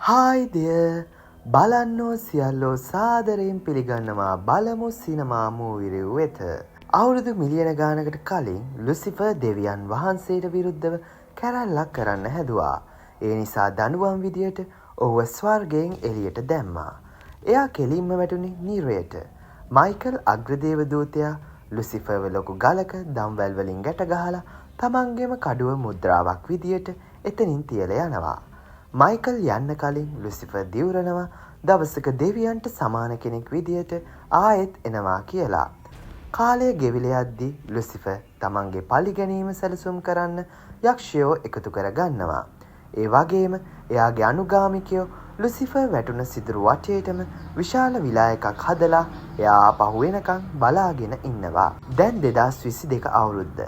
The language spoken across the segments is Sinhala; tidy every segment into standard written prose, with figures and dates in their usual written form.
හායි දෙයර්, බලන්නෝ සියල්ලෝ සාදරයෙන් පිළිගන්නවා බලමු සිනමා මූවි රිව් වෙත. අවුරුදු මිලියන ගානකට කලින් ලුසිෆර් දෙවියන් වහන්සේට විරුද්ධව කැරැල්ලක් කරන්න හැදුවා. ඒ නිසා දඬුවම් විදියට ඔහුව ස්වර්ගයෙන් එළියට දැම්මා. එයා කෙලින්ම වැටුනේ නිරයට. මයිකල් අග්‍රදේව දූතයා ලුසිෆර්ව ලොකු ගලක දම්වැල් වලින් ගැට ගහලා තමන්ගේම කඩුව මුද්‍රාවක් විදියට එතනින් තියලා යනවා. මයිකල් යන්න කලින් ලුසිෆර් දිවුරනවා දවසක දෙවියන්ට සමාන කෙනෙක් විදියට ආයෙත් එනවා කියලා. කාලය ගෙවිලා යද්දී ලුසිෆර් තමන්ගේ පළිගැනීම සැලසුම් කරන්න යක්ෂයෝ එකතු කර ගන්නවා. ඒ වගේම එයාගේ අනුගාමිකයෝ ලුසිෆර් වැටුණ සිදුරු වටේටම විශාල විලා එකක් හදලා එයා ආපහු එනකන් බලාගෙන ඉන්නවා. දැන් 2022 අවුරුද්ද.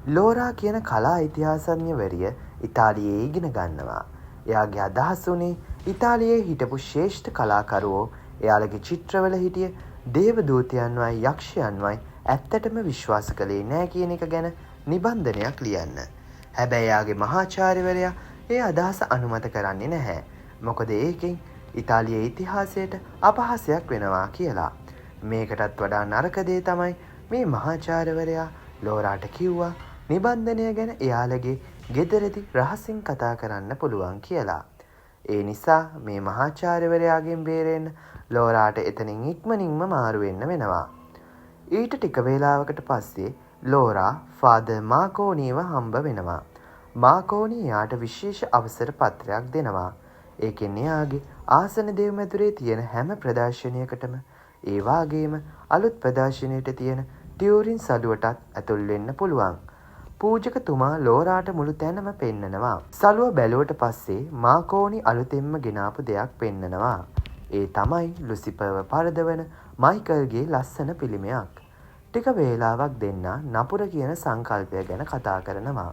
ලෝරා කියන කලා ඉතිහාසඥවරිය ඉතාලියේ ඉගෙන ගන්නවා. එයාගේ අදහස වුණේ ඉතාලියේ හිටපු ශ්‍රේෂ්ඨ කලාකරුවෝ එයාලගේ චිත්‍රවල හිටිය දේවදූතයන්වයි යක්ෂයන්වයි ඇත්තටම විශ්වාස කළේ නෑ කියන එක ගැන නිබන්ධනයක් ලියන්න. හැබැයි එයාගේ මහාචාර්යවරයා ඒ අදහස අනුමත කරන්නේ නැහැ. මොකද ඒකෙන් ඉතාලියේ ඉතිහාසයට අපහාසයක් වෙනවා කියලා. මේකටත් වඩා නරක දේ තමයි මේ මහාචාර්යවරයා ලෝරාට කිව්වා නිබන්ධනය ගැන එයාලගේ ගෙදරදි රහසින් කතා කරන්න පුළුවන් කියලා. ඒ නිසා මේ මහාචාර්යවරයාගෙන් බේරෙන්න ලෝරාට එතනින් ඉක්මනින්ම මාරු වෙන්න වෙනවා. ඊට ටික වේලාවකට පස්සේ ලෝරා ෆාදර් මාකෝනීව හම්බ වෙනවා. මාකෝනී එයාට විශේෂ අවසර පත්‍රයක් දෙනවා. ඒකෙන් එයාගේ ආසන දෙව් මැදුරේ තියෙන හැම ප්‍රදර්ශනයකටම, ඒ වාගේම අලුත් ප්‍රදර්ශනයට තියෙන ටියුරින් සළුවටත් ඇතුල් වෙන්න පුළුවන්. පූජකතුමා ලෝරාට මුළු තැනම පෙන්නනවා. සළුව බැලුවට පස්සේ මාකෝනි අලුතෙන්ම ගෙනාපු දෙයක් පෙන්නනවා. ඒ තමයි ලුසිෆර්ව පරදවන මයිකල්ගේ ලස්සන පිළිමයක්. ටික වේලාවක් දෙන්නා නපුර කියන සංකල්පය ගැන කතා කරනවා.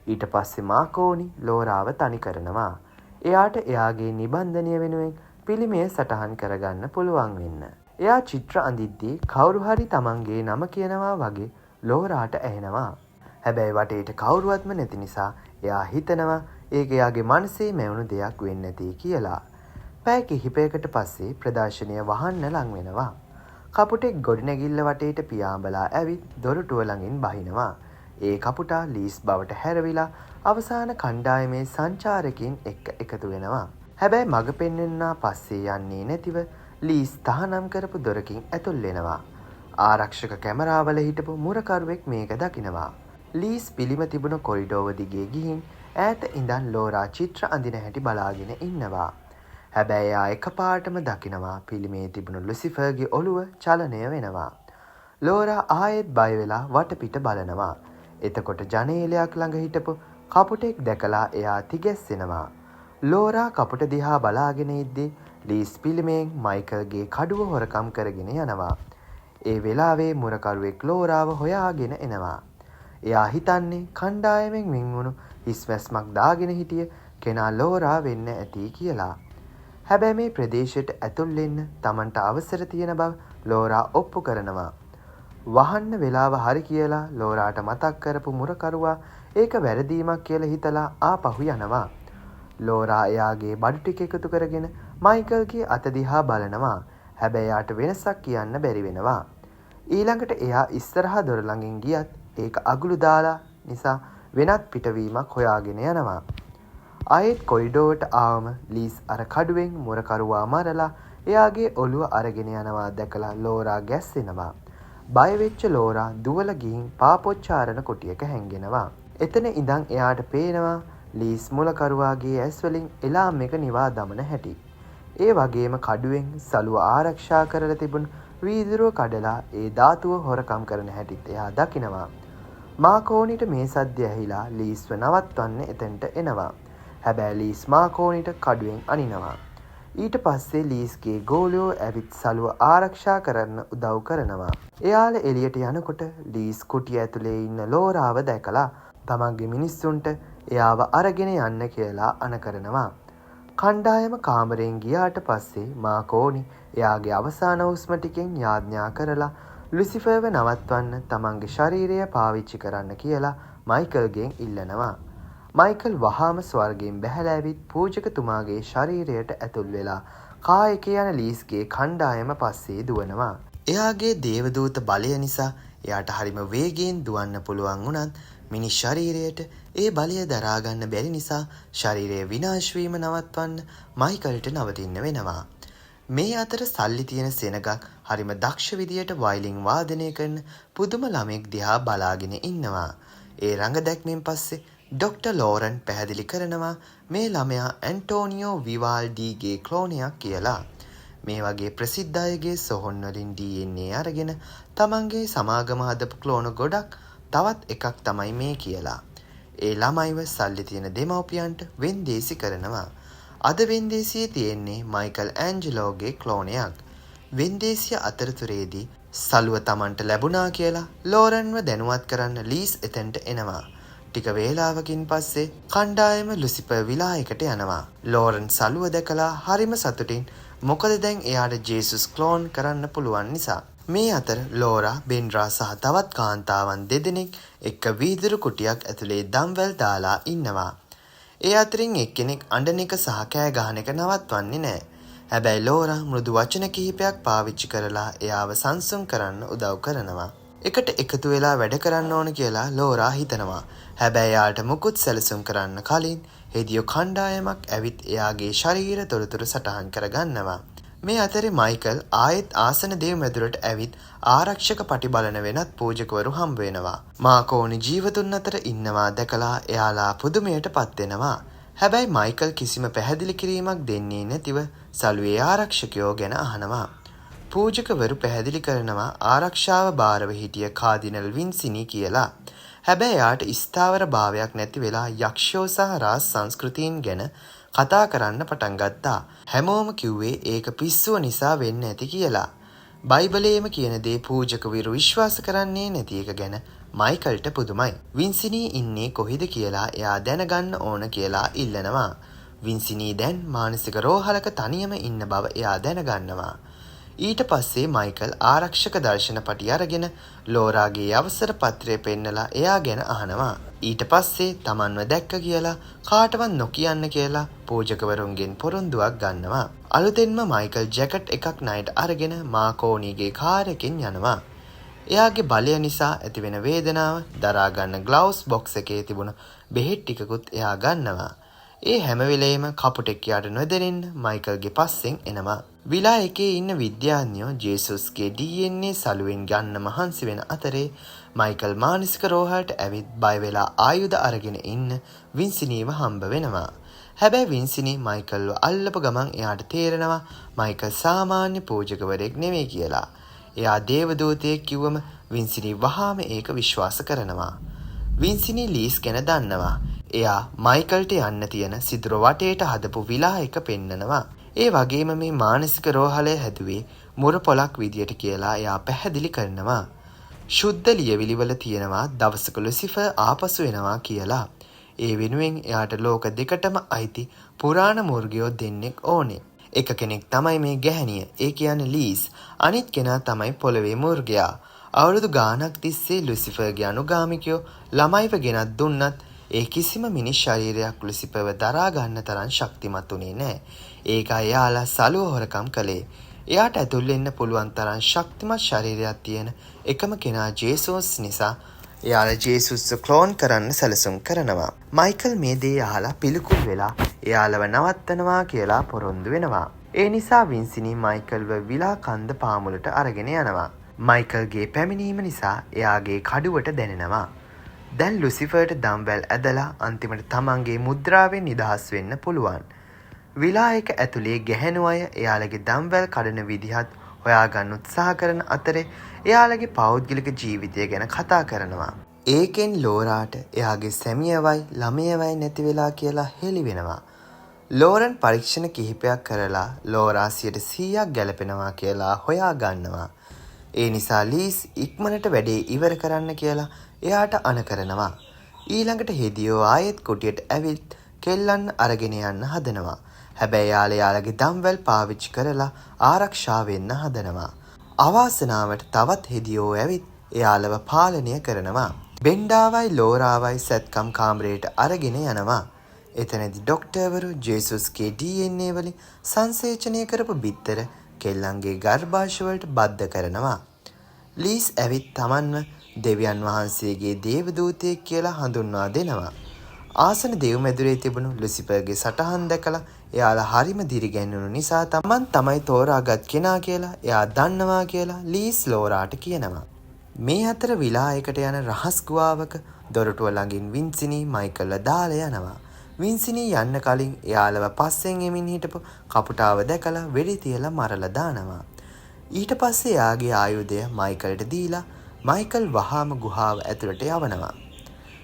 ඊට පස්සේ මාකෝනි ලෝරාව තනි කරනවා. එයාට එයාගේ නිබන්ධනය වෙනුවෙන් පිළිමය සටහන් කරගන්න පුළුවන් වෙන්න. එයා චිත්‍ර අඳිද්දී කවුරු හරි තමන්ගේ නම කියනවා වගේ ලෝරාට ඇහෙනවා. හැබැයි වටේට කවුරුවත්ම නැති නිසා එයා හිතනවා ඒක එයාගේ මනසේ මැවුණු දෙයක් වෙන්න ඇති කියලා. පැය කිහිපයකට පස්සේ ප්‍රදර්ශනය වහන්න ලං වෙනවා. කපුටෙක් ගොඩනැගිල්ල වටේට පියාඹලා ඇවිත් දොරටුව ළඟින් බහිනවා. ඒ කපුටා ලීස් බවට හැරවිලා අවසාන කණ්ඩායමේ සංචාරකයින් එක්ක එකතු වෙනවා. හැබැයි මඟ පෙන්වන්නා පස්සේ යන්නේ නැතිව ලීස් තහනම් කරපු දොරකින් ඇතුල් වෙනවා. ආරක්ෂක කැමරාවල හිටපු මුරකරුවෙක් මේක දකිනවා. ලීස් පිළිම තිබුණ කොරිඩෝව දිගේ ගිහින් ඈත ඉඳන් ලෝරා චිත්‍ර අඳින හැටි බලාගෙන ඉන්නවා. හැබැයි එයා එකපාරටම දකිනවා පිළිමේ තිබුණු ලුසිෆර්ගේ ඔළුව චලනය වෙනවා. ලෝරා ආයෙත් බය වෙලා වටපිට බලනවා. එතකොට ජනේලයක් ළඟ හිටපු කපුටෙක් දැකලා එයා තිගැස්සෙනවා. ලෝරා කපුට දිහා බලාගෙන ඉද්දී ලීස් පිළිමයෙන් මයිකල්ගේ කඩුව හොරකම් කරගෙන යනවා. ඒ වෙලාවේ මුරකරුවෙක් ලෝරාව හොයාගෙන එනවා. එයා හිතන්නේ කණ්ඩායමෙන් වෙන් වුණු හිස්වැස්මක් දාගෙන හිටිය කෙනා ලෝරා වෙන්න ඇති කියලා. හැබැයි මේ ප්‍රදේශයට ඇතුල් වෙන්න තමන්ට අවසර තියෙන බව ලෝරා ඔප්පු කරනවා. වහන්න වෙලාව හරි කියලා ලෝරාට මතක් කරපු මුරකරුවා ඒක වැරදීමක් කියලා හිතලා ආපහු යනවා. ලෝරා එයාගේ බඩු ටික එකතු කරගෙන මයිකල්ගේ අත දිහා බලනවා. හැබැයි එයාට වෙනසක් කියන්න බැරි වෙනවා. ඊළඟට එයා ඉස්සරහා දොර ළඟින් ගියත් ඒක අගුළු දාලා නිසා වෙනත් පිටවීමක් හොයාගෙන යනවා. ආයෙත් කොරිඩෝවට ආවම ලීස් අර කඩුවෙන් මුරකරුවා මරලා එයාගේ ඔළුව අරගෙන යනවා දැකලා ලෝරා ගැස්සෙනවා. බය වෙච්ච ලෝරා දුවලා ගිහින් පාපොච්චාරණ කුටියක හැංගෙනවා. එතන ඉඳන් එයාට පේනවා ලීස් මුලකරුවාගේ ඇස් වලින් එලාම් එක නිවා දමන හැටි. ඒ වගේම කඩුවෙන් සළුව ආරක්ෂා කරලා තිබුණු වීදුරුව කඩලා ඒ ධාතුව හොරකම් කරන හැටිත් එයා දකිනවා. මාකෝනිට මේ සද්දය ඇහිලා ලීස්ව නවත්වන්න එතනට එනවා. හැබැයි ලීස් මාකෝනිට කඩුවෙන් අනිනවා. ඊට පස්සේ ලීස්ගේ ගෝලයෝ ඇවිත් සළුව ආරක්ෂා කරන්න උදව් කරනවා. එයාලා එළියට යනකොට ලීස් කුටිය ඇතුලේ ඉන්න ලෝරාව දැකලා තමන්ගේ මිනිස්සුන්ට එයාව අරගෙන යන්න කියලා අණ කරනවා. කණ්ඩායම කාමරයෙන් ගියාට පස්සේ මාකෝනි එයාගේ අවසාන හුස්ම ටිකෙන් යාඥා කරලා ලුසිෆර්ව නවත්වන්න තමන්ගේ ශරීරය පාවිච්චි කරන්න කියලා මයිකල්ගෙන් ඉල්ලනවා. මයිකල් වහාම ස්වර්ගයෙන් බැහැලා ඇවිත් පූජකතුමාගේ ශරීරයට ඇතුල් වෙලා කා එකේ යන ලීස්ගේ කණ්ඩායම පස්සේ දුවනවා. එයාගේ දේවදූත බලය නිසා එයාට හරිම වේගයෙන් දුවන්න පුළුවන් වුණත් මිනිස් ශරීරයට ඒ බලය දරා ගන්න බැරි නිසා ශරීරය විනාශ වීම නවත්වන්න මයිකල්ට නවතින්න වෙනවා. මේ අතර සල්ලි තියෙන සෙනගක් හරිම දක්ෂ විදියට වයලින් වාදනය කරන පුදුම ළමෙක් දිහා බලාගෙන ඉන්නවා. ඒ රඟ දැක්මෙන් පස්සේ ඩොක්ටර් ලෝරන් පැහැදිලි කරනවා මේ ළමයා ඇන්ටෝනියෝ විවාල්ඩීගේ ක්ලෝනයක් කියලා. මේ වගේ ප්‍රසිද්ධ අයගේ සොහොන් වලින් DNA අරගෙන තමන්ගේ සමාගම හදපු ක්ලෝන ගොඩක් තවත් එකක් තමයි මේ කියලා. ඒ ළමයිව සල්ලි තියෙන දෙමව්පියන්ට වෙන්දේසි කරනවා. අද වෙන්දේසියේ තියෙන්නේ මයිකල් ඇන්ජලෝගේ ක්ලෝනයක්. වෙන්දේසිය අතරතුරේදී සලුව තමන්ට ලැබුණා කියලා ලෝරන්ව දැනුවත් කරන්න ලීස් එතනට එනවා. ටික වේලාවකින් පස්සේ කණ්ඩායම ලුසිෆර් විලා එකට යනවා. ලෝරන් සලුව දැකලා හරිම සතුටින්, මොකද දැන් එයාට ජේසුස් ක්ලෝන් කරන්න පුළුවන් නිසා. මේ අතර ලෝරා, බෙන්ඩ්‍රා සහ තවත් කාන්තාවන් දෙදෙනෙක් එක්ක වීදුරු කුටියක් ඇතුලේ දම්වැල් දාලා ඉන්නවා. ඒ අතරින් එක්කෙනෙක් අඬන එක සහ කෑ ගහන එක නවත්වන්නේ නෑ. හැබැයි ලෝරා මෘදු වචන කිහිපයක් පාවිච්චි කරලා එයාව සංසුන් කරන්න උදව් කරනවා. එකට එකතු වෙලා වැඩ කරන්න ඕන කියලා ලෝරා හිතනවා. හැබැයි එයාට මුකුත් සැලසුම් කරන්න කලින් හෙදියෝ කණ්ඩායමක් ඇවිත් එයාගේ ශරීර තොරතුරු සටහන් කරගන්නවා. මේ අතරේ මයිකල් ආයෙත් ආසන දේව මැදුරට ඇවිත් ආරක්ෂක පටි බලන වෙනත් පූජකවරු හම්බ වෙනවා. මාකෝනි ජීවතුන් අතර ඉන්නවා දැකලා එයාලා පුදුමයට පත් වෙනවා. හැබැයි මයිකල් කිසිම පැහැදිලි කිරීමක් දෙන්නේ නැතිව සලුවේ ආරක්ෂකයෝ ගැන අහනවා. පූජකවරු පැහැදිලි කරනවා ආරක්ෂාව භාරව හිටිය කාදිනල් වින්සිනි කියලා. හැබැයි එයාට ස්ථාවර භාවයක් නැති වෙලා යක්ෂයෝ සහ රාස් සංස්කෘතීන් ගැන කතා කරන්න පටන් ගත්තා. හැමෝම කිව්වේ ඒක පිස්සුව නිසා වෙන්න ඇති කියලා. බයිබලයේම කියන දේ පූජකවරු විශ්වාස කරන්නේ නැති එක ගැන මයිකල්ට පුදුමයි. වින්සිනී ඉන්නේ කොහෙද කියලා එයා දැනගන්න ඕන කියලා ඉල්ලනවා. වින්සිනී දැන් මානසික රෝහලක තනියම ඉන්න බව එයා දැනගන්නවා. ඊට පස්සේ මයිකල් ආරක්ෂක දර්ශන පටි අරගෙන ලෝරාගේ අවසර පත්‍රය පෙන්නලා එයා ගැන අහනවා. ඊට පස්සේ තමන්ව දැක්ක කියලා කාටවත් නොකියන්න කියලා පූජකවරුන්ගෙන් පොරොන්දුවක් ගන්නවා. අලුතෙන්ම මයිකල් ජැකට් එකක් ණයට අරගෙන මාකෝනිගේ කාර් එකෙන් යනවා. එයාගේ බලය නිසා ඇතිවෙන වේදනාව දරා ගන්න ග්ලව්ස් බොක්ස් එකේ තිබුණ බෙහෙත් ටිකකුත් එයා ගන්නවා. ඒ හැම වෙලේම කපුටෙක් යාට නොදැනෙන්න මයිකල්ගේ පස්සෙන් එනවා. විලා එකේ ඉන්න විද්‍යාඥයෝ ජේසුස්ගේ DNA සලුවෙන් ගන්න මහන්සි වෙන අතරේ මයිකල් මානසික රෝහලට ඇවිත් බය වෙලා ආයුධ අරගෙන ඉන්න වින්සිනීව හම්බ වෙනවා. හැබැයි වින්සිනී මයිකල්ව අල්ලපු ගමන් එයාට තේරෙනවා මයිකල් සාමාන්‍ය පූජකවරයෙක් නෙවෙයි කියලා. එයා දේවදූතයෙක් කිව්වම වින්සිනී වහාම ඒක විශ්වාස කරනවා. වින්සිනී ලීස් ගැන දන්නවා. එයා මයිකල්ට යන්න තියෙන සිදුර වටේට හදපු විලා එක පෙන්නනවා. ඒ වගේම මේ මානසික රෝහලය හැදුවේ මුර පොලක් විදියට කියලා එයා පැහැදිලි කරනවා. ශුද්ධ ලියවිලිවල තියෙනවා දවසක ලුසිෆර් ආපසු එනවා කියලා. ඒ වෙනුවෙන් එයාට ලෝක දෙකටම අයිති පුරාණ මුර්ගයෝ දෙන්නෙක් ඕනේ. එක කෙනෙක් තමයි මේ ගැහැණිය, ඒ කියන්නේ ලීස්. අනිත් කෙනා තමයි පොළවේ මුර්ගයා. අවුරුදු ගාණක් තිස්සේ ලුසිෆර්ගේ අනුගාමිකයෝ ළමයිව ගෙනත් දුන්නත් ඒ කිසිම මිනිස් ශරීරයක් ලුසිෆර්ව දරා ගන්න තරම් ශක්තිමත් වුණේ නෑ. ඒක එයාලා සලුව හොරකම් කළේ. එයාට ඇතුල් වෙන්න පුළුවන් තරම් ශක්තිමත් ශරීරයක් තියෙන එකම කෙනා ජේසුස් නිසා එයාලා ජේසුස්ව ක්ලෝන් කරන්න සැලසුම් කරනවා. මයිකල් මේ දේ අහලා පිළිකුල් වෙලා එයාලව නවත්තනවා කියලා පොරොන්දු වෙනවා. ඒ නිසා වින්සිනී මයිකල්ව විලා කන්ද පාමුලට අරගෙන යනවා. මයිකල්ගේ පැමිණීම නිසා එයාගේ කඩුවට දැනෙනවා. දැන් ලුසිෆර්ට දම්වැල් ඇදලා අන්තිමට තමන්ගේ මුද්‍රාවෙන් නිදහස් වෙන්න පුළුවන්. විලා එක ඇතුලේ ගැහැණු අය එයාලගේ දම්වැල් කඩන විදිහත් හොයාගන්න උත්සාහ කරන අතරේ එයාලගේ පෞද්ගලික ජීවිතය ගැන කතා කරනවා. ඒකෙන් ලෝරාට එයාගේ සැමියවයි ළමයවයි නැති වෙලා කියලා හෙළි වෙනවා. ලෝරන් පරීක්ෂණ කිහිපයක් කරලා ලෝරා 100% ගැලපෙනවා කියලා හොයාගන්නවා. ඒ නිසා ලීස් ඉක්මනට වැඩේ ඉවර කරන්න කියලා එයාට අණ කරනවා. ඊළඟට හෙදියෝ ආයෙත් කුටියට ඇවිත් කෙල්ලන් අරගෙන යන්න හදනවා. හැබැයි යාල යාලගේ දම්වැල් පාවිච්චි කරලා ආරක්ෂා වෙන්න හදනවා. අවාසනාවට තවත් හෙදියෝ ඇවිත් එයාලව පාලනය කරනවා. බෙන්ඩාවයි ලෝරාවයි සැත්කම් කාමරයට අරගෙන යනවා. එතනදි ඩොක්ටර්වරු ජේසුස්ගේ DNA වලින් සංසේචනය කරපු බිත්තර කෙල්ලන්ගේ ගර්භාෂ වලට බද්ධ කරනවා. ලීස් ඇවිත් තමන්ව දෙවියන් වහන්සේගේ දේවදූතයෙක් කියලා හඳුන්වා දෙනවා. ආසන දෙව් මැදුරේ තිබුණු ලුසිෆර්ගේ සටහන් දැකලා එයාලා හරිම දිරිගැන්වුණු නිසා තමන් තමයි තෝරාගත් කෙනා කියලා එයා දන්නවා කියලා ලීස් ලෝරාට කියනවා. මේ අතර විලා එකට යන රහස් ගුවාවක දොරටුව ළඟින් වින්සිනි මයිකල්ව දාලා යනවා. වින්සිනි යන්න කලින් එයාලව පස්සෙන් එමින් හිටපු කපුටාව දැකලා වෙඩි තියලා මරලා දානවා. ඊට පස්සේ එයාගේ ආයුධය මයිකල්ට දීලා මයිකල් වහාම ගුහාව ඇතුළට යවනවා.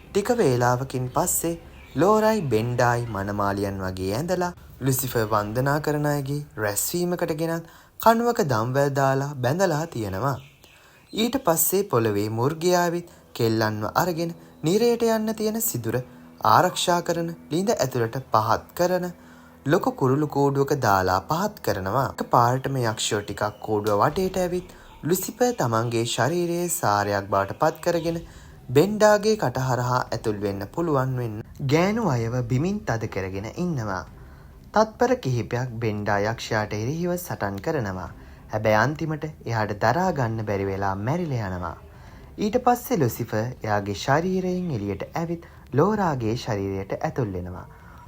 ටික වේලාවකින් පස්සේ ලෝරයි බෙන්ඩායි මනමාලියන් වගේ ඇඳලා ලුසිෆර් වන්දනා කරන අයගේ රැස්වීමකට ගෙනත් කණුවක දම්වැල් දාලා බැඳලා තියෙනවා. ඊට පස්සේ පොළවේ මුර්ගයා ඇවිත් කෙල්ලන්ව අරගෙන නිරයට යන්න තියෙන සිදුර ආරක්ෂා කරන ලිඳ ඇතුළට පහත් කරන ලොකු කුරුළු කූඩුවක දාලා පහත් කරනවා. එක පාරටම යක්ෂයෝ ටිකක් කූඩුව වටේට ඇවිත් ලුසිෆර් තමන්ගේ ශරීරයේ සාරයක් බවට පත් කරගෙන බෙන්ඩාගේ කට හරහා ඇතුල් වෙන්න පුළුවන් වෙන්න ගෑනු අයව බිමින් තද කරගෙන ඉන්නවා. තත්පර කිහිපයක් බෙන්ඩා යක්ෂයාට එරෙහිව සටන් කරනවා. හැබැයි අන්තිමට එයාට දරා ගන්න බැරි වෙලා මැරිලා යනවා. ඊට පස්සේ ලුසිෆර් එයාගේ ශරීරයෙන් එළියට ඇවිත් ලෝරාගේ ශරීරයට ඇතුල් වෙනවා.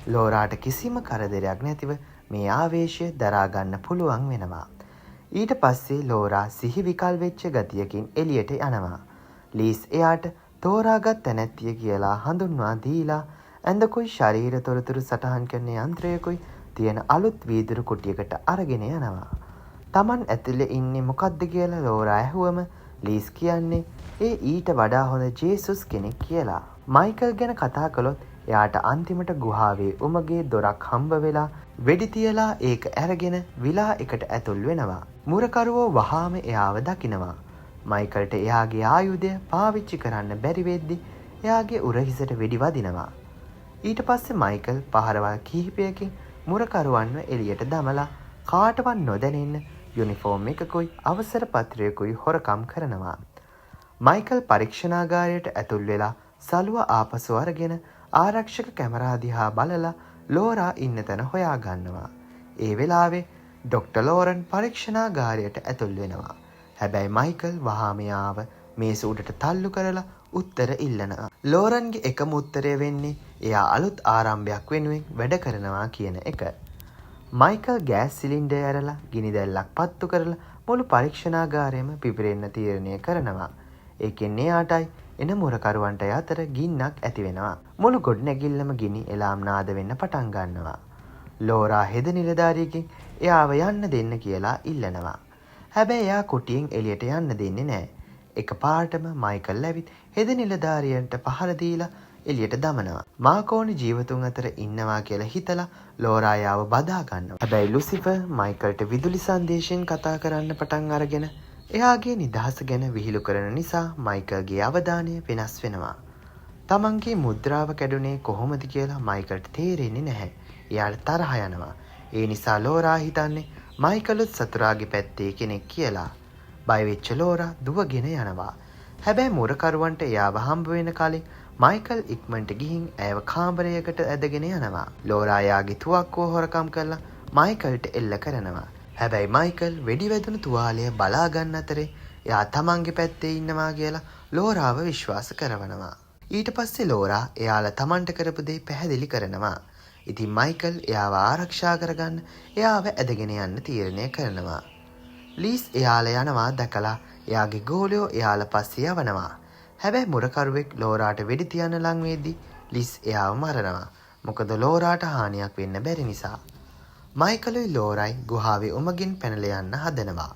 ලෝරාට කිසිම කරදරයක් නැතිව මේ ආවේශය දරා ගන්න පුළුවන් වෙනවා. ඊට පස්සේ ලෝරා සිහි විකල් වෙච්ච ගතියකින් එළියට යනවා. ලීස් එයාට තෝරාගත් තැනැත්තිය කියලා හඳුන්වා දීලා ඇඳකුයි ශරීර තොරතුරු සටහන් කරන යන්ත්‍රයකුයි තියෙන අලුත් වීදුරු කුටියකට අරගෙන යනවා. තමන් ඇතුලේ ඉන්නේ මොකද්ද කියලා ලෝරා ඇහුවම ලීස් කියන්නේ ඒ ඊට වඩා හොඳ ජේසුස් කෙනෙක් කියලා. මයිකල් ගැන කතා කළොත් එයාට අන්තිමට ගුහාවේ උමගේ දොරක් හම්බ වෙලා වෙඩි තියලා ඒක අරගෙන විලා එකට ඇතුල් වෙනවා. මුරකරුවෝ වහාම එයාව දකිනවා. මයිකල්ට එයාගේ ආයුධය පාවිච්චි කරන්න බැරි වෙද්දි එයාගේ උරහිසට වෙඩි වදිනවා. ඊට පස්සේ මයිකල් පහරවල් කිහිපයකින් මුරකරුවන්ව එළියට දමලා කාටවත් නොදැනෙන්න යුනිෆෝම් එකකුයි අවසර පත්‍රයකුයි හොරකම් කරනවා. මයිකල් පරීක්ෂණාගාරයට ඇතුල් වෙලා සලුව ආපසු අරගෙන ආරක්ෂක කැමරා දිහා බලලා ලෝරා ඉන්න තැන හොයා ගන්නවා. ඒ වෙලාවේ ඩොක්ටර් ලෝරන් පරීක්ෂණාගාරයට ඇතුල් වෙනවා. හැබැයි මයිකල් වහාම එයාව මේස උඩට තල්ලු කරලා උත්තර ඉල්ලනවා. ලෝරන්ගේ එකම උත්තරය වෙන්නේ එයා අලුත් ආරම්භයක් වෙනුවෙන් වැඩ කරනවා කියන එක. මයිකල් ගෑස් සිලින්ඩර් ඇරලා ගිනි දැල්ලක් පත්තු කරලා මුළු පරීක්ෂණාගාරයම පිපිරෙන්න තීරණය කරනවා. ඒකෙන් එයාටයි එන මුරකරුවන්ටයි අතර ගින්නක් ඇති වෙනවා. මුළු ගොඩනැගිල්ලම ගිනි එලාම් නාද වෙන්න පටන් ගන්නවා. ලෝරා හෙද නිලධාරියෙකින් එයාව යන්න දෙන්න කියලා ඉල්ලනවා. හැබැයි එයා කුටියෙන් එළියට යන්න දෙන්නේ නෑ. එක පාරටම මයිකල් ඇවිත් හෙද නිලධාරියන්ට පහර දීලා එළියට දමනවා. මාකෝනි ජීවතුන් අතර ඉන්නවා කියලා හිතලා ලෝරා එයාව බදා ගන්නවා. හැබැයි ලුසිෆර් මයිකල්ට විදුලි සංදේශයෙන් කතා කරන්න පටන් අරගෙන එයාගේ නිදහස ගැන විහිළු කරන නිසා මයිකල්ගේ අවධානය වෙනස් වෙනවා. තමන්ගේ මුද්‍රාව කැඩුනේ කොහොමද කියලා මයිකල්ට තේරෙන්නේ නැහැ. එයාට තරහ යනවා. ඒ නිසා ලෝරා හිතන්නේ මයිකලුත් සතුරාගේ පැත්තේ කෙනෙක් කියලා. බය වෙච්ච ලෝරා දුවගෙන යනවා. හැබැයි මුරකරුවන්ට එයාව හම්බ වෙන කලින් මයිකල් ඉක්මනට ගිහින් ඇයව කාමරයකට ඇදගෙන යනවා. ලෝරා එයාගේ තුවක්කුව හොරකම් කරලා මයිකල්ට එල්ල කරනවා. හැබැයි මයිකල් වෙඩි වැදුණු තුවාලය බලා ගන්න අතරේ එයා තමන්ගේ පැත්තේ ඉන්නවා කියලා ලෝරාව විශ්වාස කරවනවා. ඊට පස්සේ ලෝරා එයාලා තමන්ට කරපු දේ පැහැදිලි කරනවා. ඉතින් මයිකල් එයාව ආරක්ෂා කරගන්න එයාව ඇදගෙන යන්න තීරණය කරනවා. ලීස් එයාලා යනවා දැකලා එයාගේ ගෝලයෝ එයාලා පස්සේ යවනවා. හැබැයි මුරකරුවෙක් ලෝරාට වෙඩි තියන්න ලං වෙද්දි ලිස් එයාව මරනවා. මොකද ලෝරාට හානියක් වෙන්න බැරි නිසා. මයිකලුයි ලෝරයි ගුහාවේ උමගින් පැනලා යන්න හදනවා.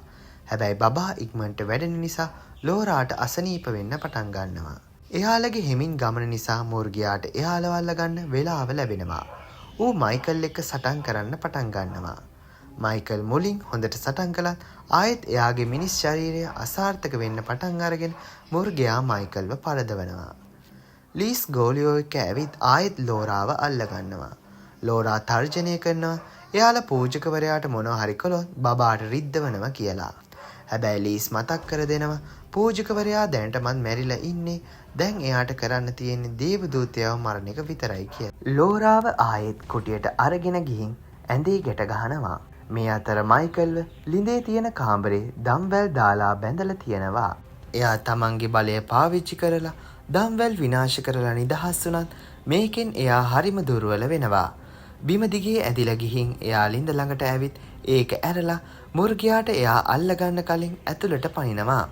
හැබැයි බබා ඉක්මනට වැඩෙන නිසා ලෝරාට අසනීප වෙන්න පටන් ගන්නවා. එයාලගේ හිමින් ගමන නිසා මුර්ගයාට එයාලව අල්ලගන්න වෙලාව ලැබෙනවා. ඌ මයිකල් එක්ක සටන් කරන්න පටන් ගන්නවා. මයිකල් මුලින් හොඳට සටන් කළත් ආයෙත් එයාගේ මිනිස් ශරීරය අසාර්ථක වෙන්න පටන් අරගෙන මුර්ගයා මයිකල්ව පරදවනවා. ලීස් ගෝලියෝ එක්ක ඇවිත් ආයෙත් ලෝරාව අල්ලගන්නවා. ලෝරා තර්ජනය කරනවා එයාලා පූජකවරයාට මොනවා හරි කළොත් බබාට රිද්දවනවා කියලා. හැබැයි ලීස් මතක් කර දෙනවා පූජකවරයා දැනටමත් මැරිලා ඉන්නේ. දැන් එයාට කරන්න තියෙන්නේ දේවදූතයව මරණ එක විතරයි කියලා. ලෝරාව ආයෙත් කුටියට අරගෙන ගිහින් ඇඳේ ගැට ගහනවා. මේ අතර මයිකල්ව ලිඳේ තියෙන කාමරේ දම්වැල් දාලා බැඳලා තියෙනවා. එයා තමන්ගේ බලය පාවිච්චි කරලා දම්වැල් විනාශ කරලා නිදහස් වුණත් මේකෙන් එයා හරිම දුර්වල වෙනවා. බිම දිගේ ඇදිලා ගිහින් එයා ලිඳ ළඟට ඇවිත් ඒක ඇරලා මුර්ගයාට එයා අල්ලගන්න කලින් ඇතුළට පනිනවා.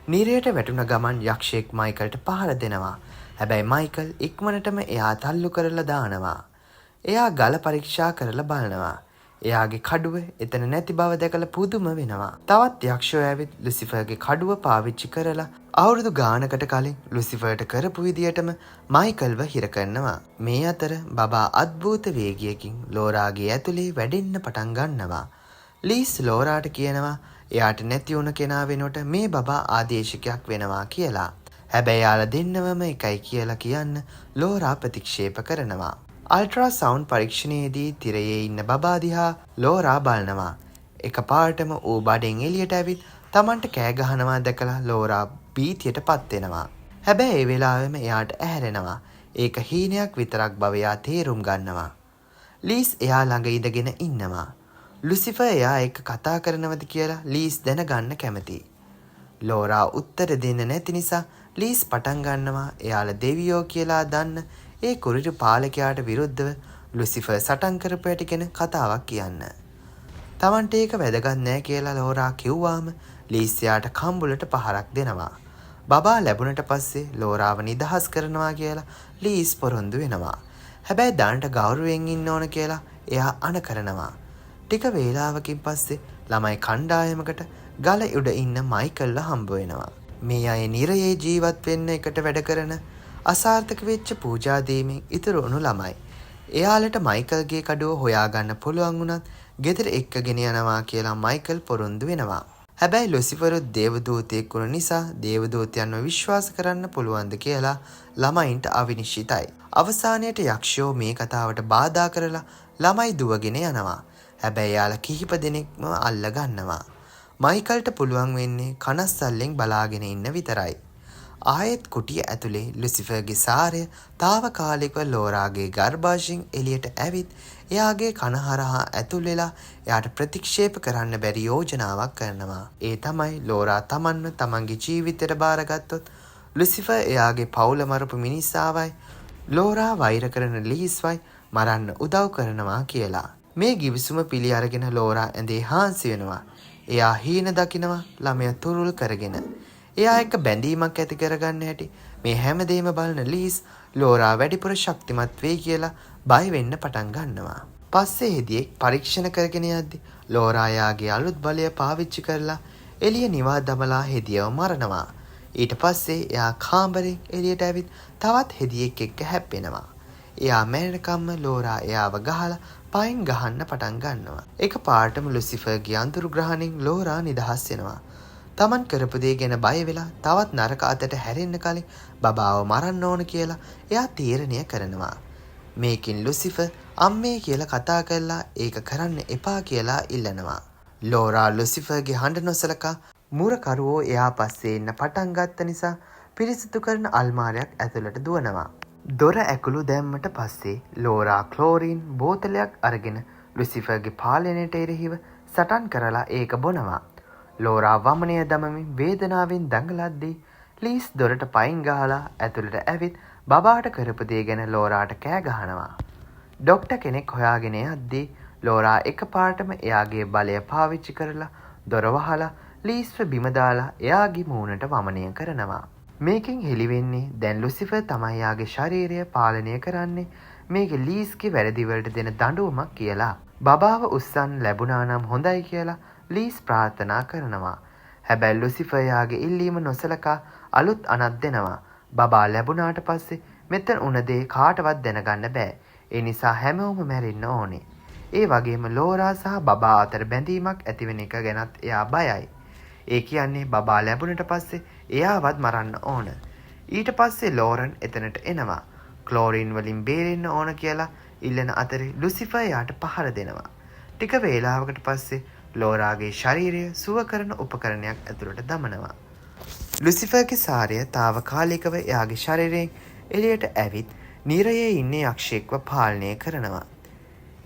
නිරයට වැටුණ ගමන් යක්ෂයෙක් මයිකල්ට පහර දෙනවා. හැබැයි මයිකල් ඉක්මනටම එයා තල්ලු කරලා දානවා. එයා ගල පරීක්ෂා කරලා බලනවා. එයාගේ කඩුව එතන නැති බව දැකලා පුදුම වෙනවා. තවත් යක්ෂයෝ ඇවිත් ලුසිෆර්ගේ කඩුව පාවිච්චි කරලා අවුරුදු ගානකට කලින් ලුසිෆර්ට කරපු විදියටම මයිකල්ව හිර කරනවා. මේ අතර බබා අద్භූත වේගයකින් ලෝරාගේ ඇතුලේ වැඩෙන්න පටන් ගන්නවා. ලීස් ලෝරාට කියනවා එයාට නැති වුණ කෙනා වෙනුවට මේ බබා ආදේශකයක් වෙනවා කියලා. හැබැයි යාලා දෙන්නවම එකයි කියලා කියන්න ලෝරා ප්‍රතික්ෂේප කරනවා. අල්ට්‍රා සවුන්ඩ් පරීක්ෂණයේදී තිරයේ ඉන්න බබා දිහා ලෝරා බලනවා. එකපාරටම ඌ බඩෙන් එළියට ඇවිත් තමන්ට කෑ ගහනවා දැකලා ලෝරා භීතියට පත් වෙනවා. හැබැයි ඒ වෙලාවෙම එයාට ඇහැරෙනවා. ඒක හීනයක් විතරක් බව එයා තේරුම් ගන්නවා. ලීස් එයා ළඟ ඉඳගෙන ඉන්නවා. ලුසිෆර් එයා එක්ක කතා කරනවද කියලා ලීස් දැනගන්න කැමතියි. ලෝරා උත්තර දෙන්න නැති නිසා ලීස් පටන් ගන්නවා එයාලා දෙවියෝ කියලා දන්න ඒ කුරිරු පාලකයාට විරුද්ධව ලුසිෆර් සටන් කරපු හැටි ගැන කතාවක් කියන්න. තමන්ට ඒක වැදගත් නෑ කියලා ලෝරා කිව්වාම ලීස් එයාට කම්බුලට පහරක් දෙනවා. බබා ලැබුණට පස්සේ ලෝරාව නිදහස් කරනවා කියලා ලීස් පොරොන්දු වෙනවා. හැබැයි දැනට ගෞරවයෙන් ඉන්න ඕන කියලා එයා අණ කරනවා. ටික වේලාවකින් පස්සේ ළමයි කණ්ඩායමකට ගල උඩ ඉන්න මයිකල්ව හම්බ වෙනවා. මේ අය නිරයේ ජීවත් වෙන්න එකට වැඩ කරන අසාර්ථක වෙච්ච පූජා දීමෙන් ඉතුරු වුණු ළමයි. එයාලට මයිකල්ගේ කඩුව හොයාගන්න පුළුවන් වුණත් ගෙදර එක්කගෙන යනවා කියලා මයිකල් පොරොන්දු වෙනවා. හැබැයි ලුසිෆරුත් දේවදූතයෙක් වුණ නිසා දේවදූතයන්ව විශ්වාස කරන්න පුළුවන්ද කියලා ළමයින්ට අවිනිශ්චිතයි. අවසානයේට යක්ෂයෝ මේ කතාවට බාධා කරලා ළමයි දුවගෙන යනවා. හැබැයි එයාලා කිහිප දෙනෙක්ම අල්ල ගන්නවා. මයිකල්ට පුළුවන් වෙන්නේ කනස්සල්ලෙන් බලාගෙන ඉන්න විතරයි. ආයෙත් කුටිය ඇතුලේ ලුසිෆර්ගේ සාරය තාවකාලිකව ලෝරාගේ ගර්භාෂයෙන් එළියට ඇවිත් එයාගේ කන හරහා ඇතුල් වෙලා එයාට ප්‍රතික්ෂේප කරන්න බැරි යෝජනාවක් කරනවා. ඒ තමයි ලෝරා තමන්ව තමන්ගේ ජීවිතයට බාරගත්තොත් ලුසිෆර් එයාගේ පවුල මරපු මිනිස්සාවයි ලෝරා වෛර කරන ලීස්වයි මරන්න උදව් කරනවා කියලා. මේ ගිවිසුම පිළි අරගෙන ලෝරා ඇඳේ හාන්සි වෙනවා. එයා හීන දකිනවා ළමයා තුරුල් කරගෙන. එයා එක්ක බැඳීමක් ඇති කරගන්න හැටි මේ හැමදේම බලන ලීස් ලෝරා වැඩිපුර ශක්තිමත් වෙයි කියලා බය වෙන්න පටන් ගන්නවා. පස්සේ හෙදියෙක් පරීක්ෂණ කරගෙන යද්දි ලෝරා එයාගේ අලුත් බලය පාවිච්චි කරලා එළිය නිවා දමලා හෙදියව මරනවා. ඊට පස්සේ එයා කාමරෙන් එළියට ඇවිත් තවත් හෙදියෙක් එක්ක හැප්පෙනවා. එයා මැරෙනකම්ම ලෝරා එයාව ගහලා පයින් ගහන්න පටන් ගන්නවා. එක පාටම ලුසිෆර්ගේ අඳුරු ග්‍රහණයෙන් ලෝරා නිදහස් වෙනවා. තමන් කරපු දේ ගැන බය වෙලා තවත් නරක අතට හැරෙන්න කලින් බබාව මරන්න ඕන කියලා එයා තීරණය කරනවා. මේකින් ලුසිෆර් අම්මේ කියලා කතා කරලා ඒක කරන්න එපා කියලා ඉල්ලනවා. ලෝරා ලුසිෆර්ගේ හඬ නොසලකා මුරකරුවෝ එයා පස්සේ එන්න පටන් ගත්ත නිසා පිරිසිදු කරන අල්මාරයක් ඇතුළට දුවනවා. දොර ඇකුළු දැම්මට පස්සේ ලෝරා ක්ලෝරීන් බෝතලයක් අරගෙන ලුසිෆර්ගේ පාලනයට එරෙහිව සටන් කරලා ඒක බොනවා. ලෝරා වමනය දමමින් වේදනාවෙන් දඟලද්දී ලීස් දොරට පයින් ගහලා ඇතුළට ඇවිත් බබාට කරපු දේ ගැන ලෝරාට කෑ ගහනවා. ඩොක්ටර් කෙනෙක් හොයාගෙන යද්දී ලෝරා එකපාරටම එයාගේ බලය පාවිච්චි කරලා දොර වහලා ලීස්ව බිම දාලා එයාගේ මූණට වමනය කරනවා. මේකෙන් හෙළි වෙන්නේ දැන් ලුසිෆර් තමයි එයාගේ ශරීරය පාලනය කරන්නේ මේක ලීස්ගේ වැරදි වලට දෙන දඬුවමක් කියලා. බබාව උස්සන් ලැබුණා නම් හොඳයි කියලා ලීස් ප්‍රාර්ථනා කරනවා. හැබැයි ලුසිෆර් එයාගේ ඉල්ලීම නොසලකා අලුත් අණක් දෙනවා. බබා ලැබුණාට පස්සේ මෙතන උන දේ කාටවත් දැනගන්න බෑ. ඒ නිසා හැමෝම මැරෙන්න ඕනේ. ඒ වගේම ලෝරා සහ බබා අතර බැඳීමක් ඇතිවෙන එක ගැනත් එයා බයයි. ඒ කියන්නේ බබා ලැබුණට පස්සේ එයාවත් මරන්න ඕන. ඊට පස්සේ ලෝරන් එතනට එනවා. ක්ලෝරින් වලින් බේරෙන්න ඕන කියලා ඉල්ලන අතරේ ලුසිෆර් එයාට පහර දෙනවා. ටික වේලාවකට පස්සේ ලෝරාගේ ශරීරය සුව කරන උපකරණයක් ඇතුළට දමනවා. ලුසිෆර්ගේ සාරය තාවකාලිකව එයාගේ ශරීරයෙන් එළියට ඇවිත් නිරයේ ඉන්න යක්ෂයෙක්ව පාලනය කරනවා.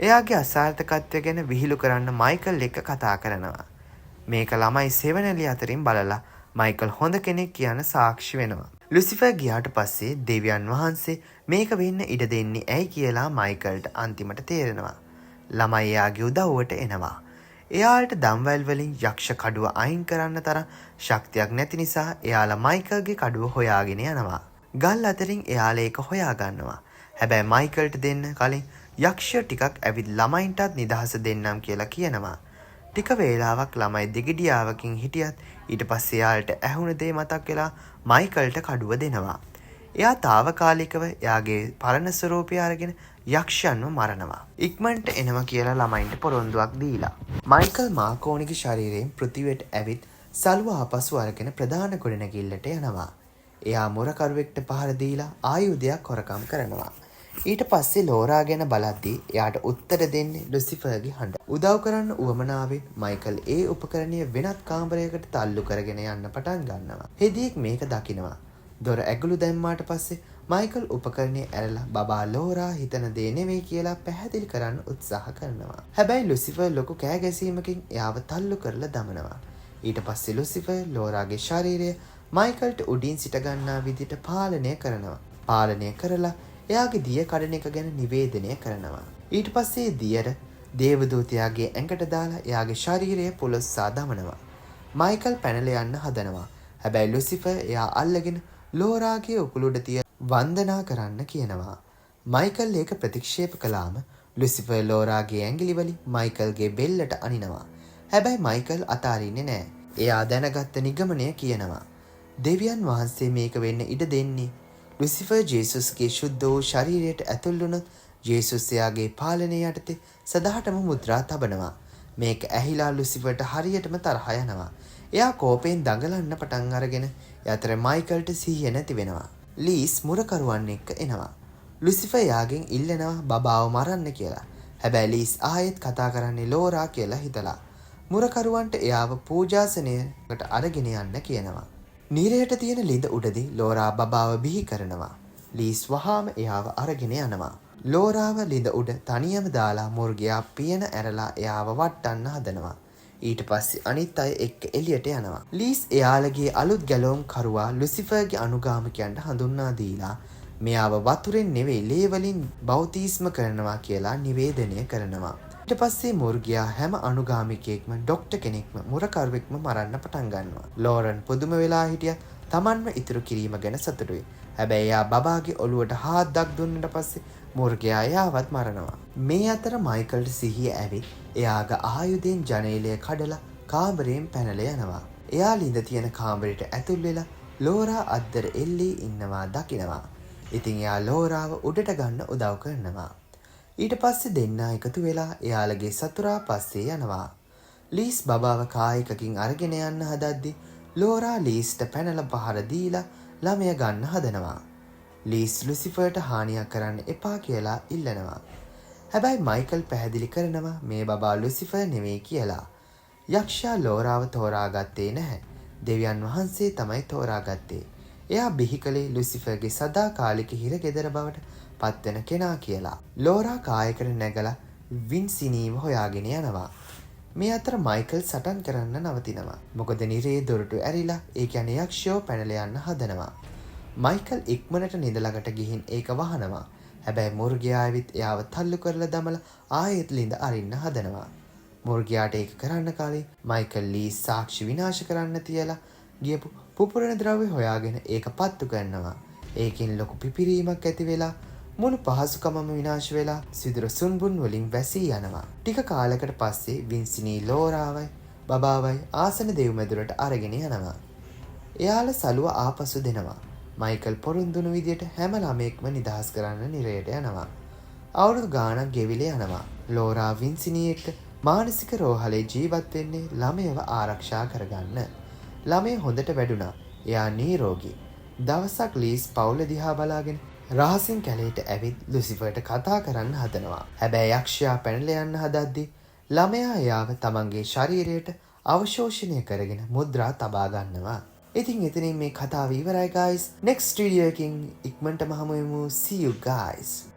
එයාගේ අසාර්ථකත්වය ගැන විහිළු කරන්න මයිකල් එක්ක කතා කරනවා. මේක ළමයි සෙවණැලි අතරින් බලලා මයිකල් හොඳ කෙනෙක් කියන සාක්ෂි වෙනවා. ලුසිෆර් ගියාට පස්සේ දෙවියන් වහන්සේ මේක වෙන්න ඉඩ දෙන්නේ ඇයි කියලා මයිකල්ට අන්තිමට තේරෙනවා. ළමයි එයාගේ උදව්වට එනවා. එයාලට දම්වැල් වලින් යක්ෂ කඩුව අයින් කරන්න තරම් ශක්තියක් නැති නිසා එයාලා මයිකල්ගේ කඩුව හොයාගෙන යනවා. ගල් අතරින් එයාලා ඒක හොයා ගන්නවා. හැබැයි මයිකල්ට දෙන්න කලින් යක්ෂයෝ ටිකක් ඇවිත් ළමයින්ටත් නිදහස දෙන්නම් කියලා කියනවා. ටික වේලාවක් ළමයි දෙගිඩියාවකින් හිටියත් ඊට පස්සේ එයාලට ඇහුණ දේ මතක් වෙලා මයිකල්ට කඩුව දෙනවා. එයා තාවකාලිකව එයාගේ පරණ ස්වරූපය අරගෙන යක්ෂයන්ව මරනවා. ඉක්මනට එනවා කියලා ළමයින්ට පොරොන්දුවක් දීලා. මයිකල් මාකෝනිගේ ශරීරයෙන් පෘථිවියට ඇවිත් සලුව ආපසු අරගෙන ප්‍රධාන ගොඩනැගිල්ලට යනවා. එයා මුරකරුවෙක්ට පහර දීලා ආයුධයක් හොරකම් කරනවා. ඊට පස්සේ ලෝරා ගැන බලද්දී එයාට උත්තර දෙන්නේ ලුසිෆර්ගේ හඬ. උදව් කරන්න උවමනාවෙන් මයිකල් ඒ උපකරණය වෙනත් කාමරයකට තල්ලු කරගෙන යන්න පටන් ගන්නවා. හෙදියෙක් මේක දකිනවා. දොර ඇගුළු දැම්මාට පස්සේ මයිකල් උපකරණය ඇරලා බබා ලෝරා හිතන දේ නෙවෙයි කියලා පැහැදිලි කරන්න උත්සාහ කරනවා. හැබැයි ලුසිෆර් ලොකු කෑ ගැසීමකින් එයාව තල්ලු කරලා දමනවා. ඊට පස්සේ ලුසිෆර් ලෝරාගේ ශරීරය මයිකල්ට උඩින් සිට ගන්නා විදිහට පාලනය කරනවා. පාලනය කරලා එයාගේ දිය කඩන එක ගැන නිවේදනය කරනවා. ඊට පස්සේ දියර දේවදූතයාගේ ඇඟට දාලා එයාගේ ශරීරය පුලොස්සා දමනවා. මයිකල් පැනලා යන්න හදනවා. හැබැයි ලුසිෆර් එයා අල්ලගෙන ලෝරාගේ උකුල උඩ තියලා වන්දනා කරන්න කියනවා. මයිකල් ඒක ප්‍රතික්ෂේප කළාම ලුසිෆර් ලෝරාගේ ඇඟිලි වලින් මයිකල්ගේ බෙල්ලට අනිනවා. හැබැයි මයිකල් අතාරින්නේ නෑ. එයා දැනගත්ත නිගමනය කියනවා. දෙවියන් වහන්සේ මේක වෙන්න ඉඩ දෙන්නේ ලුසිෆර් ජේසුස්ගේ ශුද්ධ වූ ශරීරයට ඇතුල් වුණොත් ජේසුස් එයාගේ පාලනය යටතේ සදහටම මුද්‍රා තබනවා. මේක ඇහිලා ලුසිෆර්ට හරියටම තරහ යනවා. එයා කෝපයෙන් දඟලන්න පටන් අරගෙන ඒ අතර මයිකල්ට සිහිය නැති වෙනවා. ලීස් මුරකරුවන් එක්ක එනවා. ලුසිෆර් එයාගෙන් ඉල්ලනවා බබාව මරන්න කියලා. හැබැයි ලීස් ආයෙත් කතා කරන්නේ ලෝරා කියලා හිතලා මුරකරුවන්ට එයාව පූජාසනයකට අරගෙන යන්න කියනවා. නිරයට තියෙන ලිඳ උඩදී ලෝරා බබාව බිහි කරනවා. ලීස් වහාම එයාව අරගෙන යනවා. ලෝරාව ලිඳ උඩ තනියම දාලා මුර්ගයා පියන ඇරලා එයාව වට්ටන්න හදනවා. ඊට පස්සේ අනිත් අය එක්ක එළියට යනවා. ලීස් එයාලගේ අලුත් ගැලවුම් කරුවා ලුසිෆර්ගේ අනුගාමිකයන්ට හඳුන්වා දීලා මෙයාව වතුරෙන් නෙවෙයි ලේ වලින් බෞතිස්ම කරනවා කියලා නිවේදනය කරනවා. ඊට පස්සේ මුර්ගයා හැම අනුගාමිකයෙක්ම ඩොක්ටර් කෙනෙක්ම මුරකරුවෙක්ම මරන්න පටන් ගන්නවා. ලෝරන් පුදුම වෙලා හිටියත් තමන්ව ඉතුරු කිරීම ගැන සතුටුයි. හැබැයි එයා බබාගේ ඔළුවට හාද්දක් දුන්නට පස්සේ මුර්ගයා එයාවත් මරනවා. මේ අතර මයිකල්ට සිහිය ඇවිත් එයාගේ ආයුධයෙන් ජනේලය කඩලා කාමරයෙන් පැනලා යනවා. එයා ලිඳ තියෙන කාමරයට ඇතුල් වෙලා ලෝරා අද්දර එල්ලී ඉන්නවා දකිනවා. ඉතින් එයා ලෝරාව උඩට ගන්න උදව් කරනවා. ඊට පස්සේ දෙන්නා එකතු වෙලා එයාලගේ සතුරා පස්සේ යනවා. ලීස් බබාව කායකකින් අරගෙන යන්න හදද්දි ලෝරා ලීස්ට පැනලා පහර දීලා ළමයා ගන්න හදනවා. ලීස් ලුසිෆර්ට හානියක් කරන්න එපා කියලා ඉල්ලනවා. හැබැයි මයිකල් පැහැදිලි කරනවා මේ බබා ලුසිෆර් නෙවෙයි කියලා. යක්ෂයා ලෝරාව තෝරාගත්තේ නැහැ. දෙවියන් වහන්සේ තමයි තෝරාගත්තේ. එයා බිහි කළේ ලුසිෆර්ගේ සදාකාලික හිරගෙදර බවට පත්වෙන කෙනා කියලා. ලෝරා කායකට නැගලා වින්සිනීව හොයාගෙන යනවා. මේ අතර මයිකල් සටන් කරන්න නවතිනවා. මොකද නිරේ දොරටු ඇරිලා ඒ කියන්නේ යක්ෂයෝ පැනලා යන්න හදනවා. මයිකල් ඉක්මනට නිඳ ළඟට ගිහින් ඒක වහනවා. හැබැයි මුර්ගයා ඇවිත් එයාව තල්ලු කරලා දමලා ආයෙත් ලිඳ අරින්න හදනවා. මුර්ගයාට ඒක කරන්න කලින් මයිකල් ලී සාක්ෂි විනාශ කරන්න තියලා ගියපු පුපුරන ද්‍රව්‍ය හොයාගෙන ඒක පත්තු කරනවා. ඒකෙන් ලොකු පිපිරීමක් ඇති වෙලා මුළු පහසුකමම විනාශ වෙලා සිදුර සුන්බුන් වලින් වැසී යනවා. ටික කාලයකට පස්සේ වින්සිනී ලෝරාවයි බබාවයි ආසන දෙව්මැදුරට අරගෙන යනවා. එයාලා සලුව ආපසු දෙනවා. මයිකල් පොරොන්දුණු විදියට හැම ළමයෙක්ම නිදහස් කරන්න නිරයට යනවා. අවුරුදු ගාණක් ගෙවිලා යනවා. ලෝරා වින්සිනී එක්ක මානසික රෝහලේ ජීවත් වෙන්නේ ළමයව ආරක්ෂා කරගන්න. ළමයා හොඳට වැඩුණා. එයා නිරෝගී. දවසක් ලීස් පවුල දිහා බලාගෙන රහසින් කැලේට ඇවිත් ලුසිෆර්ට කතා කරන්න හදනවා. හැබැයි යක්ෂයා පැනලා යන්න හදද්දි ළමයා එයාව තමන්ගේ ශරීරයට අවශෝෂණය කරගෙන මුද්‍රා තබා ගන්නවා. ඉතින් එතනින් මේ කතාව ඉවරයි, guys. Next video එකකින් ඉක්මනටම හමු වෙමු. See you guys.